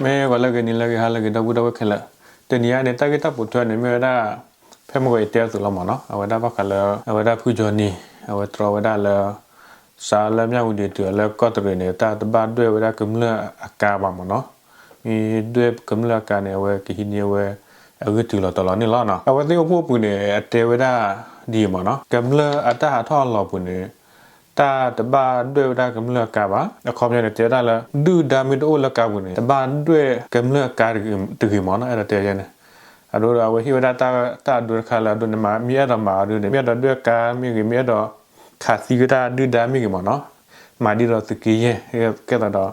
မ့ၢ်ဂီၤလၢအဂ့ၤ နံၤလၢအဂ့ၤ ဟါလၢအဂ့ၤ ဒီပုၢ်ဒီဝဲၢ်ခဲလၢာ်, တနံၤအံၤန့ၣ် တၢ်ဂ့ၢ်တၢ်ပိာ်ထွဲန့ၣ် မ့ၢ်ဝဲဒၣ် ဖဲမုၢ်ဂီၤယတဲအသိးလီၤမ့ၢ်နီၤ, အဝဲဒၣ်ဘၣ်ဃးလၢ အဝဲဒၣ်ဖုကၠီနံၤ အဝဲတြီဝဲဒၣ်လၢ စးလၢမၠၣ်ဝတံၤတုၤလၢကီၢ်တရံးန့ၣ် တၢ်တဘၣ်ဒွဲၣ်ဝဲဒၣ်ကမျၢၢ်အကါဘၣ်မ့ၢ်နီၤ, မ့ၢ်ဒွဲၣ်ကမျၢၢ်အကါန့ၣ် အဝဲကဟံးန့ၢ်ဝဲ အဂ့ၢ်တုၤလီၤတီၤလီၤန့ၣ်လီၤ. အဝဲသ့ၣ်အိၣ်ဖှိၣ်ပူၤန့ၣ် အတဲဝဲဒၣ်ဒ်အံၤမ့ၢ်နီၤ, ကမျၢၢ်အတၢ်ဟးထီၣ်အလီၢ်ပူၤန့ၣ် တၢ်တဘၣ်ဒွဲၣ်ဝဲဒၣ်ကမျၢၢ်အကါဘၣ်. အခီပညီန့ၣ် တဲဝဲဒၣ်လၢ ဒုၣ်ဒါမ့ၢ်တအိၣ်လၢကါပူၤန့ၣ် တဘၣ်ဒွဲၣ်ကမျၢၢ်အကါတဂ့ၤမ့ၢ်နီၤ, အဲၣ်ဒိးတဲန့ၣ်. အဒိဒီး အဝဲဟ့ၣ်ဝဲဒၣ်တၢ်အဒိတခါလၢအဒိန့ၣ် မ့ၢ်အဲၣ်ဒိးမၤအီၤဒုန့ၣ် မ့ၢ်အဲၣ်ဒိးဒွဲၣ်ကါမ့ၢ်ဂ့ၤ မ့ၢ်အဲၣ်ဒိးခးသံဝဲဒၣ်ဒုၣ်ဒါမ့ၢ်ဂ့ၤမ့ၢ်နီၤ, မၤဒ်သိးသုးက့ယဲၢ် ကဲသိးဒီး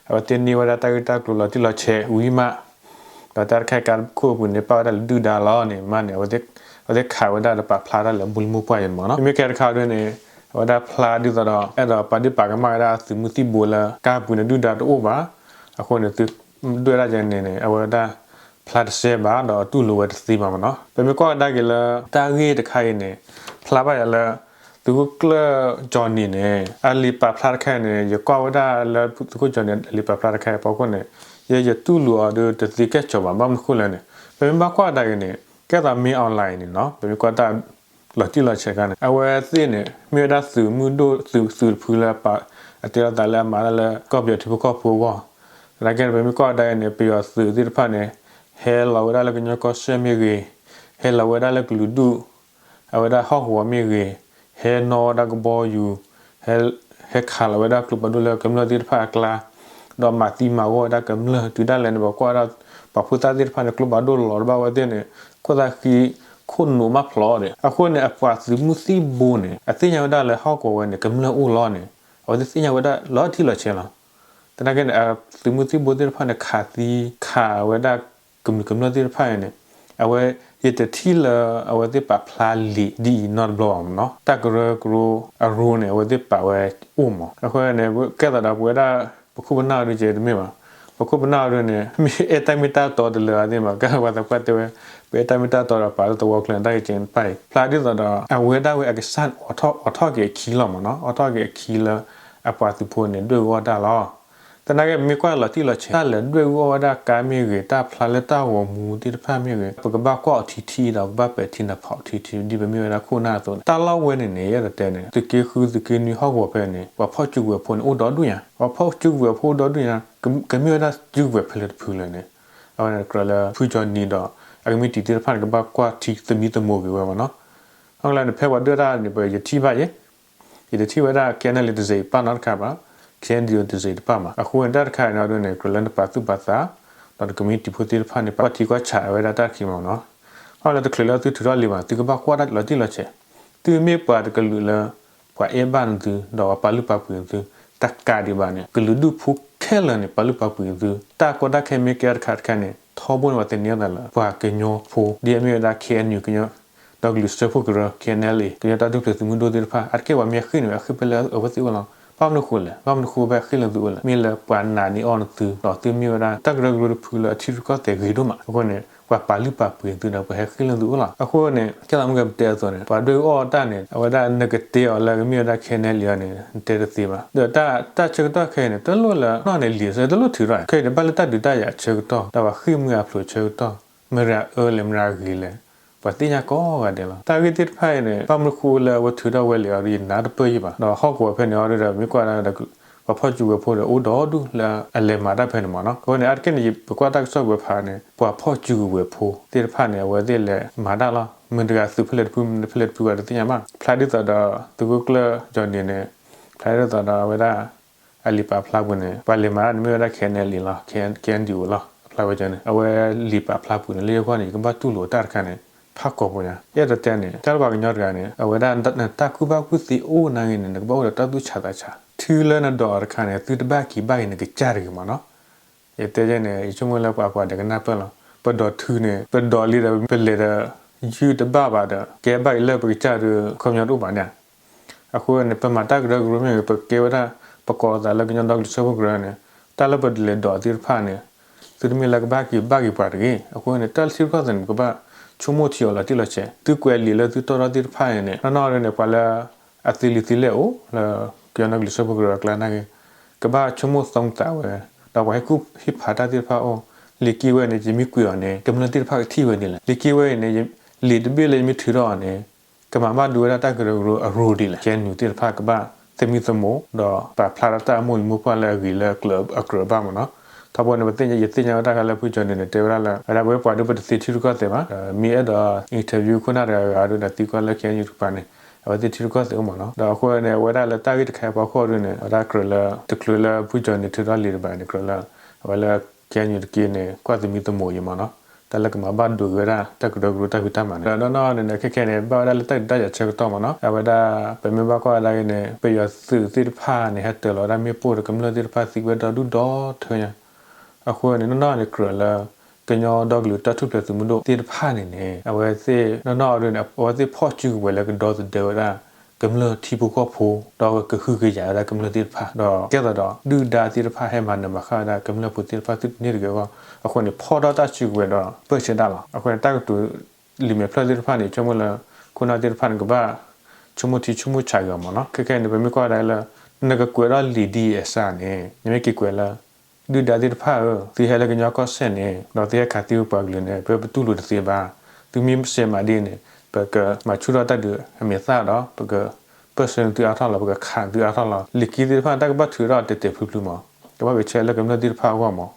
အဝဲသ့ၣ်န့ၢ်ဝဲဒၣ်တၢ်ဂ့ၢ်တၢ်ကျိၤလီၤတံၢ်လီၤဆဲးဝံၤမး ဒီးတၢ်တခါအံၤကါခိၣ်ပူၤန့ၣ် ပာ်ဝဲဒၣ်လၢဒုၣ်ဒါလီၤန့ၣ် မ့ၢ်န့ၣ် အဝဲသ့ၣ်ခးဝဲဒၣ်ဒီးပာ်ဖျါတၢ်လၢမူလၢမူပှၢ်ယဲၢ်န့ၣ်မ့ၢ်နီၤ. မ့မ့ၢ်ခဲတခါဒုန့ၣ် အဝဲဒၣ်ဖျါဒ်သိးဒီး အဲၣ်ဒိးပာ်ဒ့ၣ်ပာ်ကမၣ်ဝဲဒၣ်သုးမုၢ်သံၣ်ဘိလၢ ကါပူၤန့ၣ်ဒုၣ်ဒါတအိၣ်ဘၣ်. အဃိန့ၣ် သုဒွဲၣ်ဒၣ်ကဲန့ၣ်န့ၣ် အဝဲဒၣ်ဖျါတစဲးဘၣ် ဒီးအတူၢ်လိာ်ဝဲတသ့ဘၣ်မ့ၢ်နီၤ. ပမ့ၢ်ကွၢ်ကဒါက့ၤလၢ တၢ်ဂ့ၢ်တခါအံၤန့ၣ် ဖျါဘၣ်ယၤလၢ သုးခိၣ်ကျၢၢ်ကၠီနံၤန့ၣ် အလံာ်ပာ်ဖျါတခါအံၤန့ၣ် ယကွၢ်ဝဲဒၣ်လၢသုးခိၣ်ကၠီနံၤအလံာ်ပာ်ဖျါတခါအံၤအဖီခိၣ်န့ၣ် ယဲယတူၢ်လိာ်အီၤဒီးတသ့ကဲၣ်ကၠီဘၣ်. ဘၣ်မနုၤဃိလဲၣ်န့ၣ် ပမ့ၢ်ဘၣ်ကွၢ်ကဒါက့ၤန့ၣ် ကဲသိးမ့ၢ် online န့ၣ်နီၤ ပမ့ၢ်ကွၢ်တၢ်လီၤတံၢ်လီၤဆဲးအခါန့ၣ် အဝဲသ့ၣ်န့ၣ် မ့ၢ်ဝဲဒၣ်သုးမုၢ်ဒိၣ် သုး သုးတဖုလၢ အတဲလိာ်သးလၢအမၤတၢ်လၢကီၢ်ပယီၤထံဖိကီၢ်ဖိအဂီၢ်. သနာ်က့န့ၣ် ပမ့ၢ်ကွၢ်ကဒါအံၤန့ၣ် ပယီၤသုးသ့ၣ်တဖၣ်န့ၣ် ဟဲလီၤဝဲဒၣ်လၢကညီကီၢ်စဲၣ်မ့ၢ်ဂ့ၤ, ဟဲလီၤဝဲဒၣ်လၢကလုာ်ဒူၣ် အဝဲဒၣ်ဟီၣ်ကဝီၤမ့ၢ်ဂ့ၤ, ဟဲနီၣ်ဝဲဒၣ်ကဘီယူၤ, ဟဲ ဟဲခးလီၤဝဲဒၣ်ကျိဖးဒိၣ်လၢကမျၢၢ်သ့ၣ်တဖၣ်အကျါ, ဒီးမၤသံမၤဂီၢ်ဝဲဒၣ်ကမျၢၢ်တုၤဒၣ်လဲာ်န့ၣ် ပကွၢ်ဝဲဒၣ် ပှၤဖိသၣ်သ့ၣ်တဖၣ်န့ၣ် ကျိဖးဒိၣ်လီၤတဘၣ်ဝဲသ့ၣ်န့ၣ် ခိၣ်သၣ်ဃံခိၣ်နူာ်မးဖျိးဒီး အဃိန့ၣ် အပှၤသုးမုၢ်သံၣ်ဘိန့ၣ် အသ့ၣ်ညါဝဲဒၣ်လၢဟီၣ်ကဝီၤဝဲန့ၣ် ကမျၢၢ်အိၣ်လီၤန့ၣ် အဝဲသ့ၣ်သ့ၣ်ညါဝဲဒၣ်လီၤတံၢ်လီၤဆဲးလီၤ. သနာ်က့န့ၣ် အသုးမုၢ်သံၣ်ဘိသ့ၣ်တဖၣ်န့ၣ် ခးသံခးဝဲဒၣ်ကမျၢၢ် ကမျၢၢ်သ့ၣ်တဖၣ်န့ၣ် အဝဲ ယတထံၣ်လၢအဝဲသ့ၣ်ပာ်ဖျါလံာ်ဒ်အံၤနီတဘျီဘၣ်မ့ၢ်နီၤ. တၢ်ကရၢကရိအရူန့ၣ် အဝဲသ့ၣ်ပာ်ဝဲအိၣ်မး. အဃိန့ၣ် ကဲသိးဒီးပဝဲဒၣ် ပခိၣ်ပနၢ်အီၤဒုကဲတမ့ၢ်ဘၣ်. ပခိၣ်ပနၢ်အီၤဒုန့ၣ် မ့ၢ်အဲၣ်တၢ်မ့ၢ်တၢ်တီတလၢာ်အသ့ၣ်မး ကဲပှၤသးပှၢ်တဲဝဲ ပအဲၣ်တၢ်မ့ၢ်တၢ်တီဒီးပာ်လၢသဝီကျၢၤန့ၣ် တၢ်ဂ့ၢ်ကဲန့ၣ်တဖၣ်အံၤ ဖျါဒ်သိးဒီး အဝဲဒၣ်ဝဲအကစၢ်အိးထီၣ်က့ၤအခံလီၤမ့ၢ်နီၤ. အိးထီၣ်က့ၤအခံလၢ အပှၤသုးဖိန့ၣ် ဒွဲၣ်အူအီၣ်တၢ်လီၤ. သနာ်က့ ပမ့ၢ်ကွၢ်လီၤတံၢ်လီၤဆဲး တၢ်လဲၤဒွဲၣ်အူအီၣ်ဝဲဒၣ်ကါမ့ၢ်ဂ့ၤ တၢ်ဖျါလၢတၢ်ဂီၤမူသ့ၣ်တဖၣ်မ့ၢ်ဂ့ၤ ပကဘၣ်ကွၢ်အီၤထံထံဒီး ကဘၣ်ပဲာ်ထံနီၤဖးအီၤထံထံ ဒ်ပမ့ၢ်ဝဲဒၣ်ခိၣ်နၢ်အသိးန့ၣ် တၢ်လီၢ်ဝဲန့ၣ်န့ၣ် ယအဲၣ်ဒိးတဲန့ၣ် သုးက့ဃုသုးက့နွံဟီၣ်ကဝီၤဖဲန့ၣ် ပှၤဖီၣ်စုကဝဲၤဖိန့ၣ် အိၣ်ဒီဒူၣ်ညါ ပှၤဖီၣ်စုကဝဲၤဖိအိၣ်ဒီဒူၣ်ညါ ကမ့ၢ်ဝဲဒၣ်စုကဝဲၤဖဲလဲၣ်တဖုလဲၣ်န့ၣ် အဝဲန့ၣ်ကြၢးလၢဖုကၠီနံၤဒီး အကမံးတံာ်သ့ၣ်တဖၣ်န့ၣ် ကဘၣ်ကွၢ်ထံသမံသမိးက့ၤဝဲမ့ၢ်နီၤ. အဃိန့ၣ် ဖဲပှၤဒွဲၣ်တၢ်န့ၣ် ပယထံၣ်ဘၣ်ယဲ ယတထံၣ်ဝဲဒၣ် ခဲနဲလံ တစဲးအံၤပာ်နီတခါဘၣ်, ခဲအံၤဒံး တစဲးအံၤတပာ်မး. အဃိန့ၣ် တၢ်တခါအံၤန့ၣ်ဒ်န့ၣ် ကြၢးလၢနပာ်သူၣ်ပာ်သး ဒီးနကမံးတံာ်ဖိသ့ၣ်တဖၣ်န့ၣ် ပာ်ထံကွၢ်ဆးဝဲဒၣ်တၢ်တခါမးနီၤ. အဃိန့ၣ် တချုးလၢသုထုးထီၣ်လံာ်ဘၣ် သုကဘၣ်ကွၢ်တၢ်လီၤတံၢ်လီၤဆဲး, သုမ့ၢ်ပှၤတကလုာ်လၢ ပှၤအဲၣ်ဘၣ်နသု ဒီးပှၤပာ်လုၢ်ပာ်ပှ့ၤနသု တကးဒံးဘၣ်န့ၣ် ကလုာ်ဒူၣ်ဖိခဲလၢာ်န့ၣ် ပာ်လုၢ်ပာ်ပှ့ၤနသု တၢ်ကီတၢ်ခဲမ့ၢ်ကဲထီၣ်တခါတခါန့ၣ် ထီဘိန့ၣ် ပှၤသန့ၤအသးလၢ ပှၤကညီဖိ ဒ်အမ့ၢ်ဝဲဒၣ် ခဲအံၤဒံး ကညီ ဒီကလုာ်စၢဖှိၣ်ကရၢ ခဲနဲလံ ကညီတၢ်ထူၣ်ဖျဲးသုးမုၢ်ဒိၣ်သ့ၣ်တဖၣ် အါတက့ၢ်ပှၤမ့ၢ်အဃ့ၢ်န့ၣ် အဃ့ၢ်ဖဲလၢအဝဲသ့ၣ်အိၣ်လီၤ. ဘၣ်မနုၤဃိလဲၣ်, ဘၣ်မနုၤဃိဖဲအဃ့ၢ်လၢသုအိၣ်လဲၣ်, မ့ၢ်လၢပှၤနာ်န့ၢ်အီၤနသု ဒီးသုမ့ၢ်ဝဲဒၣ် တၢ်ကရၢကရိတဖုလၢအထံရူၢ်ကီၢ်သဲးဂ့ၤဒိၣ်မး. အဃိန့ၣ် ပှၤပာ်လုၢ်ပာ်ပှ့ၤနသုဒီး ပှၤဟဲဃ့ၢ်လၢသုအိၣ်လီၤ. အဃိန့ၣ် ကဲသးမုၢ်ကဲပတဲအသိးန့ၣ် ပှၤဒွဲၣ်အူအီၣ်တၢ်န့ၣ် အဝဲဒၣ်နကတဲအီၤလၢကမ့ၢ်ဝဲဒၣ် ခဲနဲလံ အီၤန့ၣ် နတဲတသ့ဘၣ်. ဒီးတၢ်ဆၢကတီၢ်ခဲအံၤန့ၣ် တလိၣ်လၢနီၢ်န့ၣ်လံာ်ဆၢ တလိၣ်ထုးထီၣ် ခဲအံၤန့ၣ် ဘၣ်လၢတၢ်ဒုးတၢ်ယၤဆၢကတီၢ် ဒီးပှၤဃ့ၢ်မှံဟးဖျိးဆၢကတီၢ် မတၤအၢလဲၣ် မတၤဂ့ၤလဲၣ် ပှၤသ့ၣ်ညါကိးဂၤဒဲးလီၤ. တၢ်ဂ့ၢ်သ့ၣ်တဖၣ်အံၤန့ၣ် ဘၣ်မနုၤဃိလၢအဝဲထုးထီၣ်ဝဲလဲၣ်အီၤဒီး ယနာ်တပၢၢ်ယံၤဘၣ်. ဒီးဟီၣ်ကဝီၤဖဲန့ၣ်အီၤဒီး မ့ၢ်ကွၢ်ဒၣ်ဒီး ပှၤဖီၣ်စုကဝဲၤဖိဒီး အိၣ်ဒီဒူၣ်လၢအလဲၤမၤတၢ်ဖဲန့ၣ်မးနီၤ. အဃိန့ၣ် အါတက့ၢ်န့ၣ် ပကွၢ်တၢ်ကစီၣ်ပှဲၤဖးန့ၣ် ပှၤဖီၣ်စုကဝဲၤဖိသ့ၣ်တဖၣ်န့ၣ် အဝဲသ့ၣ်လဲၤမၤတၢ်လီၤ. မတၤတဂၤသုးဖဲလဲၣ်တဖု မတၤဖဲလဲၣ်တဖုဘၣ်တသ့ၣ်ညါဘၣ်. ဖျါဒ်သိးဒီး သုးခိၣ်ကျၢၢ်ကၠီနံၤန့ၣ် ဖျါဒ်သိးဒီးအဝဲဒၣ် အလံာ်ပာ်ဖျါပူၤန့ၣ် ပှၤလဲၤမၤတၢ်န့ၣ်မ့ၢ်ဝဲဒၣ် ခဲနဲလံ လီၤ, ခဲအံၤဒံး အိၣ်လီၤ. အဖျါဝဲန့ၣ် အဝဲလံာ်ပာ်ဖျါပူၤန့ၣ် လၢယဂီၢ်န့ၣ် ယကဘၣ်တူၢ်လိာ်တၢ်တခါန့ၣ် ဖးကီၢ်ပူၤညါ. ယအဲၣ်ဒိးတဲန့ၣ် တၢ်လၢပှၤကညီတဂၤန့ၣ် အဝဲဒၣ်နတၢ်ကူၣ်ဘၣ်ကူၣ်သ့အိၣ်နာ်ဂ့ၤန့ၣ် နကဘၣ်အိၣ်ဒီးတၢ်သူၣ်ဆးသးဆး. ထုးလၢနဒိးအီၤတခါန့ၣ် သုတဘၣ်က့ၤဘၣ်က့ၤနကစၢ်တဂ့ၤမးနီၤ. ယတဲယဲန့ၣ် ယဆိကမိၣ်လၢပှၤကွၢ်ဒီးကနၢ်ပၢၢ်လီၤ. ပဒိးထုးန့ၣ် ပဒိးလံဒီး ပလဲၤဒီး ယုၢ်တဘၣ်ဘၣ်ဒီး ကဲဘၣ်အံၤလၢပကစၢ်ဒီး ခီပညီတအိၣ်ဘၣ်န့ၣ်. အဃိန့ၣ် ပမၤတၢ်ကရၢကရိမ့ၢ်ဂ့ၤ ပကဲဝဲဒၣ် ပကိးသးလၢကညီဒီကလုာ်စၢဖှိၣ်ကရၢန့ၣ် တၢ်လၢပလဲၤဒိးသ့ၣ်တဖၣ်န့ၣ် သုတမ့ၢ်လၢကဘၣ်က့ၤဘၣ်က့ၤပှၤတဂ့ၤ. အဃိန့ၣ် တၢ်လၢထံရူၢ်ကီၢ်သဲးန့ၣ် ပကဘၣ်ဆိကမိၣ်ထံအီၤလီၤတံၢ်လီၤဆဲး. သုကွဲးလံာ်လၢသုတီထီၣ်သ့ၣ်တဖၣ်န့ၣ် နီၢ်နီၢ်န့ၣ် ပှၤလၢအသ့လံာ်သ့လဲၢ်အိၣ်လၢ ကညီဒီကလုာ်စၢဖှိၣ်ကရၢအကျါနာ်ဂ့ၤ ကဘၣ်ဆိကမိၣ်သီသးဝဲ ဒီးပှၤဟ့ၣ်ကူၣ်ဟ့ၣ်ဖးတၢ်သ့ၣ်တဖၣ်အိၣ်, လံာ်က့ဝဲန့ၣ် ယမ့ၢ်ကွံာ်အီၤန့ၣ် ကမျၢၢ်သ့ၣ်တဖၣ်ကထံၣ်ဝဲဒ်လဲၣ်, လံာ်က့ဝဲအံၤန့ၣ် လံာ်တဘ့ၣ်လၢယမ့ၢ်ထုးထီၣ်အီၤန့ၣ် ကမၤဘၣ်ဒိဝဲဒၣ်တၢ်ကရၢကရိအရူဒ်လဲၣ်, ကညီတက့န့ၣ် ကွၢ်သမံသမိး ဒီးပာ်ဖျါထီၣ်တၢ်အမိၢ်လံၤမိၢ်ပှၢ်လၢအဂ့ၤလၢအကြၢးဘၣ်မ့ၢ်နီၤ. ထီဘိန့ၣ် ပသ့ၣ်ညါ ယသ့ၣ်ညါဝဲတၢ်ခါလၢဖုကၠီၤနုၤန့ၣ် တဲဝဲဒၣ်လၢ ဝဲဒၣ်ပဝဲပှၤဒ်ပတသ့ထံရူၢ်ကီၢ်သဲးဘၣ်, မ့ၢ်အဲၣ်ဒိး interview ခိၣ်နၢ်တဂၤဂၤဒ်ဒီးသံကွၢ်လၢ KNU တကပၤန့ၣ် အဝဲသ့ၣ်ထံရူၢ်ကီၢ်သဲးအိၣ်မ့ၢ်နီၤ. ဒီးအဃိန့ၣ် အဝဲဒၣ်လၢတၢ်ဂ့ၢ်တခါအံၤအဖီခိၣ်ဒ်န့ၣ် အဝဲဒၣ်ကြၢးလၢ တချုးလၢဖုကၠီၤနုၤထုးထီၣ်လံာ်တဘၣ်န့ၣ် ကြၢးလၢ အဝဲလၢ KNU တက့န့ၣ် ကွၢ်သမံသမိးအံၤမ့ၢ်နီၤ, တၢ်လၢကမၤဘၣ်ဒိဝဲဒၣ်တၢ်ကရၢကရိတၢ်ဖံးတၢ်မၤန့ၣ် ဒီးနီၢ်နီၢ်န့ၣ် ခဲခဲန့ၣ် ဘၣ်ဝဲဒၣ်လၢတၢ်ဒုးတၢ်ယၤဆၢကတီၢ်မ့ၢ်နီၤ. အဝဲဒၣ် ပမ့ၢ်ဘၣ်ကွၢ်ဝဲဒၣ်အံၤန့ၣ် ပယီၤသုးသ့ၣ်တဖၣ်န့ၣ် ဟဲတၢၤလီၤဝဲဒၣ်မ့ၣ်ပိၢ်ဒီးကမျၢၢ်သ့ၣ်တဖၣ်သံဝဲဒီဒူၣ်ဒီထၢညါ. အဃိန့ၣ် နီၢ်နီၢ်န့ၣ်ကြၢးလၢ ကညီဒီကလုာ်တၢ်ထူၣ်ဖျဲးသုးမုၢ်ဒိၣ်သ့ၣ်တဖၣ်န့ၣ်န့ၣ် အဝဲသ့ၣ်နီၢ်နီၢ်အံၤန့ၣ် အဝဲသ့ၣ်ဖီၣ်စုကဝဲၤလၢကဒီသဒၢဝဲဒၣ် ကမျၢၢ်ထံဖိကီၢ်ဖိ ဒီးကဟုကယာ်ဝဲဒၣ်ကမျၢၢ်သ့ၣ်တဖၣ် ဒီးကဲသိးဒီး ဒုၣ်ဒါသ့ၣ်တဖၣ်ဟဲမၤနၢၤမၤဃၣ်ဝဲဒၣ်ကမျၢၢ်ဖိသ့ၣ်တဖၣ်သုတန့ၢ်တဂ့ၤအဂီၢ် အဃိန့ၣ် ဖီၣ်ထီၣ်တၢ်စုကဝဲၤဒီးပၢၢ်ဆၢတၢ်လီၤ. အဃိန့ၣ် တၢ်ကတိၤလံာ်မဲာ်ဖျၢၣ်သ့ၣ်တဖၣ်န့ၣ် ဆိကမိၣ်လၢ ခိၣ်နၢ်သ့ၣ်တဖၣ်န့ၣ် ကဘၣ် ဆိကမိၣ်ထံဆိကမိၣ်ဆးဂ့ၤအီၤမ့ၢ်နီၤ. ခဲခဲန့ၣ် ပမ့ၢ်ကွၢ်ဝဲဒၣ်လၢ နကကွဲးထီၣ်လံာ်ဒ်အံၤအစးန့ၣ် နမ့ၢ်က့ၤကွဲးလၢ ဒုၣ်ဒါသ့ၣ်တဖၣ်ဧၢ, သုဟဲလၢကညီကီၢ်စဲၣ်န့ၣ် ဒီးသုဟဲခးသံပပှၤကလုာ်န့ၣ် ပပတူၢ်လိာ်တသ့ဘၣ်. သုမ့ၢ်စဲးမၤဒ်န့ၣ် ပကမၤဆူၣ်ထီၣ်တၢ်ဒုးအမဲာ်သၣ်ဒီး ပကပၢၢ်ဆၢသုအါထီၣ်လီၤ, ပကခးသုအါထီၣ်လီၤ. လံာ်ခံသ့ၣ်တဖၣ်န့ၣ် တၢ်ကဘၣ်ထုးထီၣ်တဲာ်တဲာ်ဖျုးဖျုးမး, ကဘၣ်ဂဲၤဆၢလၢကမျၢၢ်သ့ၣ်တဖၣ်အဂီၢ်မး.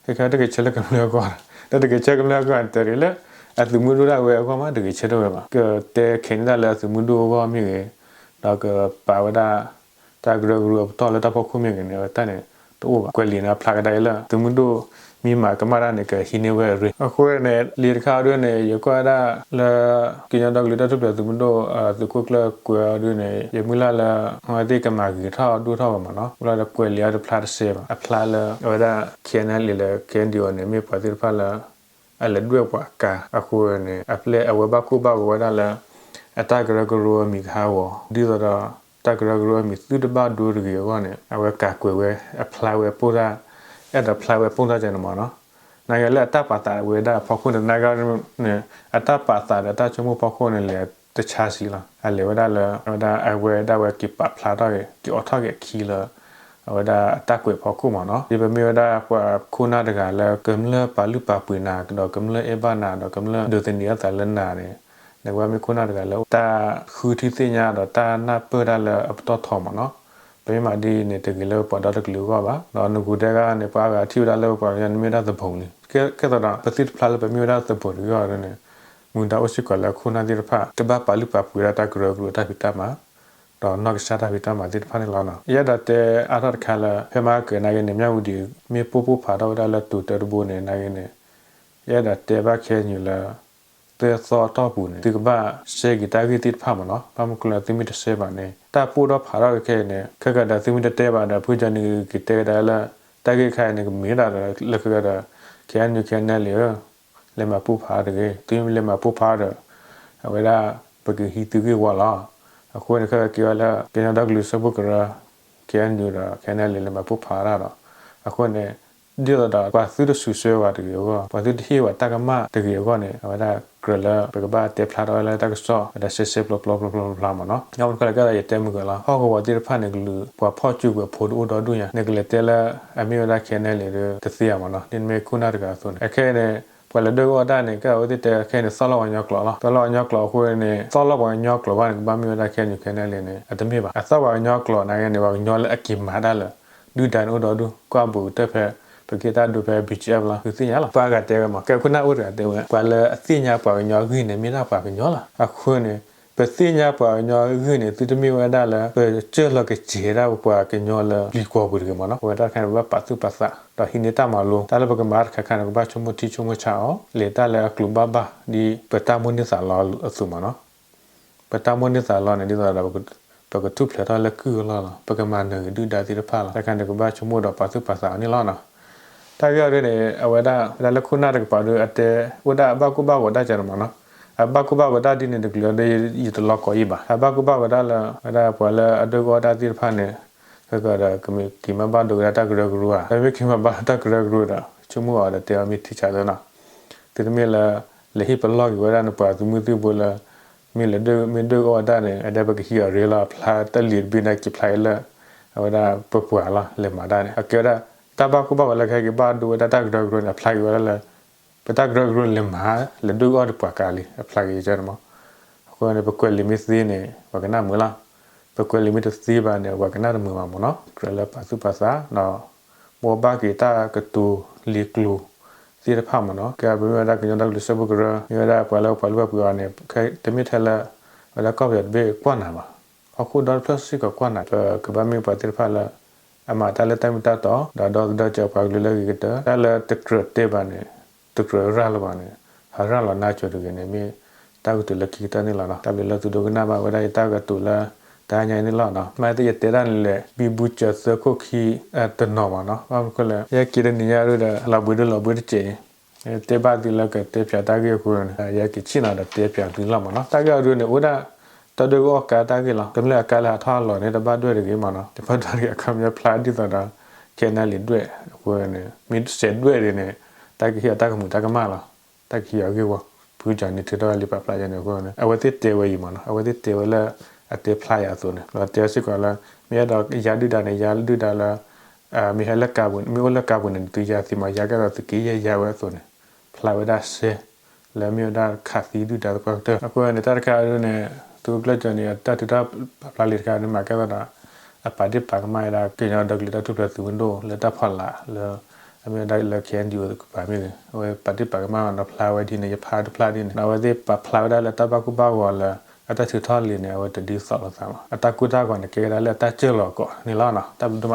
ခဲခဲတဂဲၤဆၢလၢကမျၢၢ်အဂီၢ်, ဒီးတဂဲၤဆၢကမျၢၢ်အဂီၢ်န့ၣ် တရ့လၢ အသုးမုၢ်ဒိၣ်ဒၣ်ဝဲအဂီၢ်မး တဂဲၤဆၢထၢၣ်ဝဲဘၣ်. ကတဲခဲန့ၣ်ဒၣ်လၢအသုးမုၢ်ဒိၣ်အဂီၢ်မ့ၢ်ဂ့ၤ, ဒီးကပာ်ဝဲဒၣ် တၢ်ကရၢကရိအပတီၢ်လၢတၢ်ဖီခိၣ်မ့ၢ်ဂ့ၤန့ၣ် အဝဲတၢ်န့ၣ် တအိၣ်ဘၣ်. ကွဲးလံာ်န့ၣ် အဖျါကဒါအံၤလၢ သုးမုၢ်ဒိၣ်မ့ၢ်မၤကမၣ်တၢ်န့ၣ် ကဟံးန့ၢ်ဝဲအရ့. အဃိန့ၣ် လံာ်တခါအံၤဒ်န့ၣ် ယကွၢ်ဝဲဒၣ်လၢ ကညီဒီကလုာ်တၢ်ထူၣ်ဖျဲးသုးမုၢ်ဒိၣ် သုးခိၣ်ကျၢၢ်ကွဲးအီၤဒ်န့ၣ် ယမုၢ်လၢ်လၢ အဝဲသ့ၣ်ကမၤဂ့ၤထီၣ်ဒိၣ်ထီၣ်ဝဲမးနီၤ. မုၢ်လၢ်လၢကွဲးလံာ်အီၤတဖျါတစဲးဘၣ်. အဖျါလၢအဝဲဒၣ် KNLA လၢ KNDO န့ၣ် မ့ၢ်ပှၤသ့ၣ်တဖၣ်လၢ အလဲၤဒွဲၣ်ပှၤကါအဃိန့ၣ် အပျဲၢ်အဝဲဘၣ်ကိၢ်ဘၣ်ဂီၤဝဲဒၣ်လၢ အတၢ်ကရၢကရိအမံၤကဟးဂီၤ ဒ်သိးဒီး တၢ်ကရၢကရိအမံၤသုတဘၣ်ဒိတဂ့ၤအဂီၢ်န့ၣ် အဝဲကးကွဲးဝဲ အဖျါဝဲပိၢ်တၢ် အဲၣ်ဒိးဖျါဝဲပိၢ်တၢ်ကဲန့ၣ်မးနီၤ. နာ်က့လၢအတၢ်ပာ်သးဝဲဒၣ်အဖီခိၣ်န့ၣ် နာ်က့န့ၣ် အတၢ်ပာ်သးဒီးတၢ်ဆိကမိၣ်ဖီခိၣ်န့ၣ် လဲၤတဆါဆံးလီၤ. အလဲၤဝဲဒၣ်လၢ အဝဲဒၣ်အဝဲက့ၤပာ်ဖျါထီၣ်က့ၤ က့ၤအိးထီၣ်က့ၤအခံလၢ အဝဲဒၣ်အတၢ်ကွဲးဖီခိၣ်မးနီၤ. ဒ်ပမ့ၢ်ဝဲဒၣ်ပှၤခိၣ်နၢ်တဂၤလၢကမျၢၢ်ပာ်လုၢ်ပာ်ပှ့ၤနၤ ဒီးကမျၢၢ်အဲၣ်ဘၣ်နၤ ဒီးကမျၢၢ်ဒိးသန့ၤအသးလၢနၤန့ၣ် နကဘၣ်မ့ၢ်ခိၣ်နၢ်တဂၤလၢ တၢ်ဃုထံသ့ၣ်ညါဒီးတၢ်နၢ်ပၢၢ်တၢ်လၢအပတီၢ်ထီမးနီၤ. ပမ့ၢ်မၤဒ်န့ၣ် တဂ့ၤလၢပပှၤဒီတကလုာ်အဂီၢ်ဘၣ်. ဒီးနဂူၤဒဲဂၤန့ၣ် ပှၤအါဂၤထံၣ်ဝဲဒၣ်လၢပပှၤကညီန့ၣ်မ့ၢ်ဝဲဒၣ်သဘိၣ်လံ. ကဲ ကဲသိးဒီးပသုတဖျါလၢပမ့ၢ်ဝဲဒၣ်သဘိၣ်တဂ့ၤအီၤန့ၣ် မူဒါအိၣ်စ့ၢ်ကီးလၢခိၣ်နၢ်သ့ၣ်တဖၣ် ကဘၣ်ပာ်လုၢ်ပာ်ပှ့ၤဒၣ်တၢ်ကရၢကရိတၢ်ဖံးတၢ်မၤ ဒီးနီၢ်ကစၢ်တၢ်ဖံးတၢ်မၤသ့ၣ်တဖၣ်န့ၣ်လီၤနီၤ. ယအဲၣ်ဒိးတဲအါထီၣ်တခါလၢ ဖဲမဟါကၢၤနာ်က့န့ၣ် မၠၣ်ဝတံၤမ့ၢ်ပိၢ်ပိၢ်ဖးထီၣ်ဝဲဒၣ်လၢတိၤတၢတဘိန့ၣ် နာ်က့န့ၣ် ယအဲၣ်ဒိးတဲဘၣ်ခဲအံၤလၢ သၢသီအတီၢ်ပူၤန့ၣ် သုကဘၣ်စဲက့ၤတၢ်ဂ့ၢ်သ့ၣ်တဖၣ်မးနီၤ. ဘၣ်မနုၤကျိၤလၢသုမ့ၢ်တစဲဘၣ်န့ၣ် တၢ်ပိၢ်ထီၣ်ဖးထီၣ်ခဲအံၤန့ၣ် ခဲကဒီးသုမ့ၢ်တတဲဘၣ်ဒီး ဖုကၠီနုၤက့ၤတဲကဒါလၢ တၢ်ဂ့ၢ်တခါအံၤန့ၣ် ကမ့ၢ်ဒၣ်ဒီးလၢခဲကဒီး ခဲအံၤနုၤ ခဲအံၤနုၤလံဧၢ လဲၤမၤပိၢ်ဖးတဂ့ၤ, သုမ့ၢ်လဲၤမၤပိၢ်ဖးဒီး အဝဲဒၣ် ပကဟံးသုဂ့ၢ်ဝီလီၤ. အဃိန့ၣ် ခဲက့ၤဝဲလၢ ကညီဒီကလုာ်စၢဖှိၣ်ကရၢ ခဲအံၤနုၤဒီး ခဲအံၤနုၤလံ လဲၤမၤပိၢ်ဖးဒၣ်ဒီး အဃိန့ၣ် ဒ်သိးဒီး ပှၤသုတစူးစွဲဝဲတဂ့ၤအဂီၢ် ပှၤသုတဟ့ၣ်ဝဲတၢ်ကမၣ်တဂ့ၤအဂီၢ်န့ၣ် အဝဲဒၣ်ကြၢးလၢ ပကဘၣ်တဲဖျါထီၣ်ဝဲလၢတၢ်ကစီၣ် ဝဲဒၣ်စဲစဲပျီပျီပျီပျီပျီမးနီၤ. ယမ့ၢ်တခီလဲၣ်ကဲသးယတဲမုၢ်ကလီၤ ဟီၣ်ကဝီၤသ့ၣ်တဖၣ်န့ၣ် ကလုာ်ပှၤဖီၣ်စုကဝဲၤဖိတအိၣ်ဒီဒူၣ်ညါ နကလဲၤတဲလၢ အမ့ၢ်ဝဲဒၣ် ခဲအံၤနုၤလံဒီး တသ့ဧါမးနီၤ. ဒ်နမ့ၢ်ခိၣ်နၢ်တဂၤအသိးန့ၣ် အခဲအံၤန့ၣ် ပှၤလဲၤဒွဲၣ်အီၣ်တၢ်န့ၣ် ကဲအဝဲသ့ၣ်တဲခဲအံၤန့ၣ် သီၣ်လီၢ်ပှၤကညီကျိာ်လီၤ. သီၣ်လီၢ်ပှၤကညီကျိာ်အဃိန့ၣ် သီၣ်လီၢ်ပှၤကညီကျိာ်ဘၣ်န့ၣ် ကဘၣ်မ့ၢ်ဝဲဒၣ် ခဲအံၤနုၤ ခဲအံၤနုၤလံန့ၣ် အတမ့ၢ်ဘၣ်. အသီၣ်ပှၤကညီကျိာ်နာ်က့န့ၣ် ပှၤကညီလၢအက့ၤမၤတၢ်လၢ ဒုၣ်ဒါန့ၣ်အိၣ်ဒီဒူၣ် ကွၢ်ဘူးကတၢၢ်ဖဲ ပက့ၢ်တၢ်ဒိဖဲ BGF လီၤ သုသ့ၣ်ညါလီၤ. ပှၤဂၤတဲဝဲမး ကဲခိၣ်နၢ်အိၣ်တဂၤတဲဝဲ ပှၤလၢအသ့ၣ်ညါပှၤကညီအဂ့ၢ်န့ၣ် မ့ၢ်ဒၣ်ပှၤကညီလီၤ. အဃိန့ၣ် ပသ့ၣ်ညါပှၤကညီအဂ့ၢ်န့ၣ် သုတမ့ၢ်ဝဲဒၣ်လၢ ပကစၢၢ်လီၤကစဲၤဒၣ်ပပှၤကညီလၢလံၤကဝီၤပူၤတဂ့ၤမးနီၤ. ပဝဲတၢ်တခါန့ၣ် ပဘၣ်ပာ်သူၣ်ပာ်သး ဒီးဟံးန့ၢ်တၢ်မၤလိ တၢ်လၢပကမၤတခါခါန့ၣ် ကဘၣ်ဆိကမိၣ်ထံဆိကမိၣ်ဆးအီၤ လဲၤတၢ်လၢအကျိၤဘၣ်ဘၣ် ဒ်ပတၢ်မိၣ်န့ၢ်သးလီအသိးမးနီၤ. ပတၢ်မိၣ်န့ၢ်သးလီန့ၣ် ဒ်သိးဒီး ပကထူၣ်ဖျဲးထီၣ်လၢကုၢ်အလီၢ်လီၤ. ပကမၤနၢၤက့ၤဒုၣ်ဒါသ့ၣ်တဖၣ်လီၤ. တၢ်ခါန့ၣ် ကဘၣ်ဆိကမိၣ်ဒီးပာ်သူၣ်ပာ်သးအီၤန့ၣ်လီၤနီၤ. တၢ်ဂ့ၢ်အံၤဒ်န့ၣ် အဝဲဒၣ် ဝဲဒၣ်လၢခိၣ်နၢ်တကပၤဒီး အတဲ အိၣ်ဒၣ်အဘၣ်ကိၢ်ဘၣ်ဂီၤဒၣ်ကဲန့ၣ်မးနီၤ. အဘၣ်ကိၢ်ဘၣ်ဂီၤဒၣ်ဒ်န့ၣ်တကလုာ်ဒီး ယတလီၤကီးအံၤဘၣ်. အဘၣ်ကိၢ်ဘၣ်ဂီၤဒၣ်လၢ ဝဲဒၣ်ပှၤလၢအဒွဲၣ်အီၣ်တၢ်သ့ၣ်တဖၣ်န့ၣ် ခဲကဒီး ကမ့ၢ်က့ၤမၤဘၣ်ဒိဝဲဒၣ်တၢ်ကရၢကရိဧါ. မ့မ့ၢ်က့ၤမၤဘၣ်တၢ်ကရၢကရိဒီး ဆိကမိၣ်အီၤဒီးတဲအီၤမ့ၢ်ထံဆးသၢနီၤ. သုတမ့ၢ်လၢ လဲၤဟ့ၣ်ပလီၢ်က့ၤဝဲဒၣ်နပှၤသုးမုၢ်သံၣ်ဘိလၢ မ့ၢ်လဲၤဒွဲၣ် မ့ၢ်ဒွဲၣ်အီၣ်ဝဲဒၣ်န့ၣ် အဒဲပကဟံးအီၤရ့လီၤ အဖျါတၢ်လံာ်တဘ့ၣ်န့ၣ် က့ၤဖျါအံၤလၢ အဝဲဒၣ်ပပှၤလီၤ လဲၤမၤတၢ်န့ၣ် အကဲဝဲဒၣ် တၢ်ဘၣ်ကူၣ်ဘၣ်ဝဲလၢခဲက့ၤဘၣ်ဒိဝဲဒၣ်တၢ်ကရၢကရိန့ၣ် အဖျါက့ၤဝဲဒၣ်လၢ ပတၢ်ကရၢကရိလဲၤမၤ လဲၤဒိၣ်အီၣ်ဒီးပှၤကါလံ အဖျါက့ၤကန့ၣ်မး. အဃိန့ၣ် ပကွဲးလံာ်မ့ၢ်သ့န့ၣ် ပှၤကနၣ်မုာ်လီၤ. ပကွဲးလံာ်မ့ၢ်တသ့ဘၣ်န့ၣ် ပှၤကနၣ်တမုာ်ဘၣ်မးနီၤ. ကြၢးလၢပာ်သူၣ်ပာ်သးဒီး ဘိးဘၣ်က့ၤတၢ်ကတိၤလံာ်ကျိၤသ့ၣ်တဖၣ်မးနီၤ. ကဲပမ့ၢ်ဝဲဒၣ်ကညီဒီကလုာ်စၢဖှိၣ်ကရၢ မ့ၢ်ဝဲဒၣ်ပှၤလၢပှၤလုၢ်ပှၤပှ့ၤအီၤန့ၣ် တမ့ၢ်ထဲလၢ ဝဲဒၣ်ကီၢ်ပယီၤတဘ့ၣ်ကွၢ်နၤဘၣ်. ဟီၣ်ခိၣ်ဒီတဖျၢၣ်စ့ၢ်ကီးကွၢ်နၤ ပကဘၣ်မ့ၢ်ပှၤသ့ၣ်တဖၣ်လၢ အမၤတၢ်လၢတၢ်မ့ၢ်တၢ်တီ ဒီးဒီသဒၢစၢၤပှၤကလုာ်လၢအဂ့ၤကတၢၢ် တၢ်လၢတကြၢးတဲဘၣ်န့ၣ် တကြၢးရၤလီၤဘၣ်န့ၣ် ဟးရၤလီၤနါစိၤတဂ့ၤန့ၣ် မ့ၢ်တၢ်ကတိၤလၢခံကတၢၢ်န့ၣ်လီၤနီၤ. တၢ်ဘျုးလၢသုဒိကနၣ်ဘၣ်ဝဲဒၣ်ယတၢ်ကတိၤလၢ တဟါညါအံၤန့ၣ်လီၤနီၤ. မ့ၢ်သ့ၣ်ယတဲဒၣ်န့ၣ်လဲၣ် ဘံဘူစၢၤသၢခိၣ်ခံ တနီၤမးနီၤ. ဘၣ်မနုၤလဲၣ် ယဟဲက့ၤတနံၤညါဒုဒီး လီၤဘှံးဒိၣ်လီၤဘှံးတစဲးအံၤ တဲဘၣ်သုလၢကတဲဖျါတၢ်ဂ့ၢ်အဃိန့ၣ် ယဟဲက့ၤဆ့ၣ်နီၤဒီးတဲဖျါသုလီၤမးနီၤ. တၢ်ဂ့ၢ်အဒုန့ၣ် အိၣ်ဒၣ် တၢ်ဒွဲၣ်အီၣ်ကါတၢ်ဂ့ၢ်လီၤ. တမ့ၢ်လၢအကါလၢဟးထီၣ်အလီၢ်န့ၣ် တဘၣ်ဒွဲၣ်တဂ့ၤမးနီၤ. တဘၣ်ဒွဲၣ်တဂ့ၤ အခီပညီဖျါဒ်သိးဒီး ခဲနလံၤဒွဲၣ်အဃိန့ၣ် မ့ၢ်စဲးဒွဲၣ်ဒ်န့ၣ် တၢ်ကဟ့ၣ်အီၤတၢ်ကမုာ်တၢ်ကမၣ်လီၤ. တၢ်ကဟ့ၣ်အီၤဂ့ၢ်ဝီ ဖုကၠီၤန့ၣ်ထုးထီၣ်ဝဲလံာ်ပာ်ဖျါယဲန့ၣ်အဃိန့ၣ် အဝဲသ့ၣ်တဲဝဲအံၤမးနီၤ. အဝဲသ့ၣ်တဲဝဲလၢ အတဲဖျါယၤအသိးန့ၣ် ဒီးတဲစ့ၢ်ကီးလၢ မ့ၢ်အဲၣ်ဒိးယါဒုၣ်ဒါန့ၣ် ယါဒုၣ်ဒါလၢ မ့ၢ်ဟဲလၢကါပူၤ မ့ၢ်အိၣ်လၢကါပူၤန့ၣ် သုယါသ့မး ယါကဲသိးသုက့ယဲၢ်ယါဝဲအသိးန့ၣ် ဖျါဝဲဒၣ်စဲ လၢမ့ၢ်ဝဲဒၣ်ခးသံဒုၣ်ဒါသပှၢ်ကတၢၢ်. အဃိန့ၣ် တၢ်တခါဒုန့ၣ် သုးခိၣ်ကျၢၢ်ကၠီၤန့ၣ် တၢ်ထုးထီၣ်ပာ်ဖျါလံာ်တခါဒု မၤကဲသိးဒီး အပာ်ဒ့ၣ်ပာ်ကမၣ်ဝဲဒၣ် ကညီဒီကလုာ်တၢ်ထူၣ်ဖျဲးသုးမုၢ်ဒိၣ်လၢတၢ်ဖီလာ်လၢ အမ့ၢ်ဝဲဒၣ်လၢ ခဲအံၤဒုး ကပၤမ့ၢ်ဂ့ၤ အဝဲပာ်ဒ့ၣ်ပာ်ကမၣ်ဒီးဖျါဝဲဒ်န့ၣ် ယဖးတဖျါဒ်န့ၣ် ဒီးအဝဲသ့ၣ်ပာ်ဖျါဝဲဒၣ်လၢတၢ်ဘၣ်ကူၣ်ဘၣ်ဂီၤလၢ အတၢ်ထုးထီၣ်လံာ်န့ၣ် အဝဲတဒ်သိးလိာ်သးမး အတၢ်ကူၣ်တၢ်ဂီၤန့ၣ် ကဲဝဲဒၣ်လၢအတၢ်စၢၢ်လီၤအကိးန့ၣ်လီၤ. တၢ်ဘျုးဒိၣ်မး.